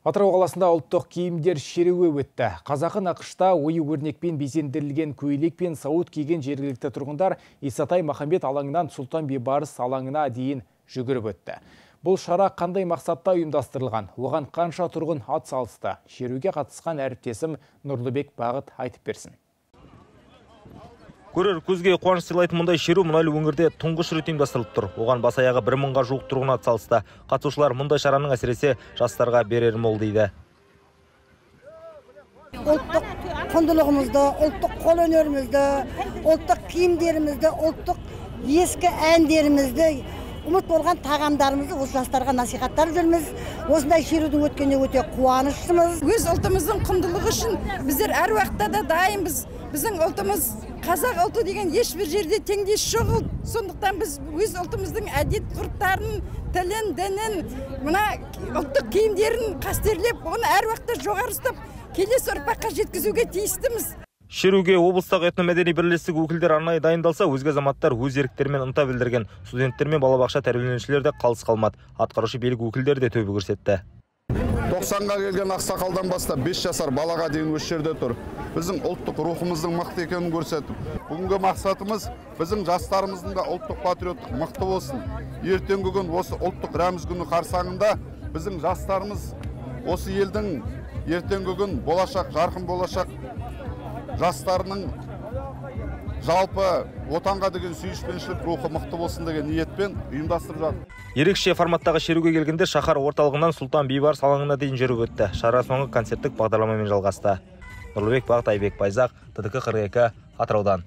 Атырау қаласында ұлттық киімдер шеруі өтті. Қазақы нақышта ою өрнекпен безендірілген көйлек пен сауыт киген жергілікті тұрғындар Исатай Махамбет алаңынан Сұлтан Бейбарыс алаңына дейін жүгіріп өтті. Бұл шара қандай мақсатта ұйымдастырылған? Оған қанша тұрғын ат салысты? Шеруге қатысқан әріптесім Нұрлыбек Бағыт айтып берсін. Көрер көзге қуаныш сыйлайтын мұндай шеру мұнайлы өңірде тұңғыш рет ұйымдастырылып тұр. Оған бас аяғы 1000-ға жуық тұрғын атсалысты. Қатысушылар мұндай шараның әсіресе жастарға берері мол дейді. Ұлттық құндылығымызды, ұлттық қолөнерімізді, ұлттық киімдерімізді, ұлттық ескі әндерімізді, ұмыт болған тағамдарымызды осы жастарға насихаттап жүрміз. Осындай шерудің өткеніне өте қуаныштымыз. Өз ұлтымыздың құндылығы үшін біздер әр уақытта да дайынбыз. Біздің ұлтымыз қазақ ұлты деген ешбір жерде теңдесі жоқ ұлт. Сондықтан біз өз ұлтымыздың әдет ғұрыптарын, тілін, дінін, мына ұлттық киімдерін қастерлеп, оны әр уақытта жоғары ұстап, келесі ұрпаққа жеткізуге тиістіміз. Шеруге облыстағы этномәдени бірлестік өкілдері арнайы дайындалса, өзге азаматтар өз еріктерімен ынта білдірген. Студенттер мен балабақша тәрбиеленушілері де қалыс қалмады. Атқарушы билік өкілдері де төбе көрсетті. 90-ға келген ақсақалдан бастап 5 жасар балаға дейін осы жерде тұр. Біздің ұлттық рухымыздың мықты екенін көрсетіп, бүгінгі мақсатымыз біздің жастарымыздың да ұлттық патриоттық мықты болсын. Ертеңгі күн осы ұлттық рәміз күні қарсаңында біздің жастарымыз осы елдің ертеңгі күн болашақ, жарқын болашақ жастарының жалпы отанға деген сүйіспеншілік рухы мықты болсын деген ниетпен ұйымдастырып жатыр. Ерекше форматтағы шеруге келгенде шаһар орталығынан Сұлтан Бейбарыс алаңына дейін жүріп өтті. Шара соңы концерттік бағдарламамен жалғасты. Нұрлыбек Бағыт, Айбек Байзақ, ТДК 42, Атыраудан.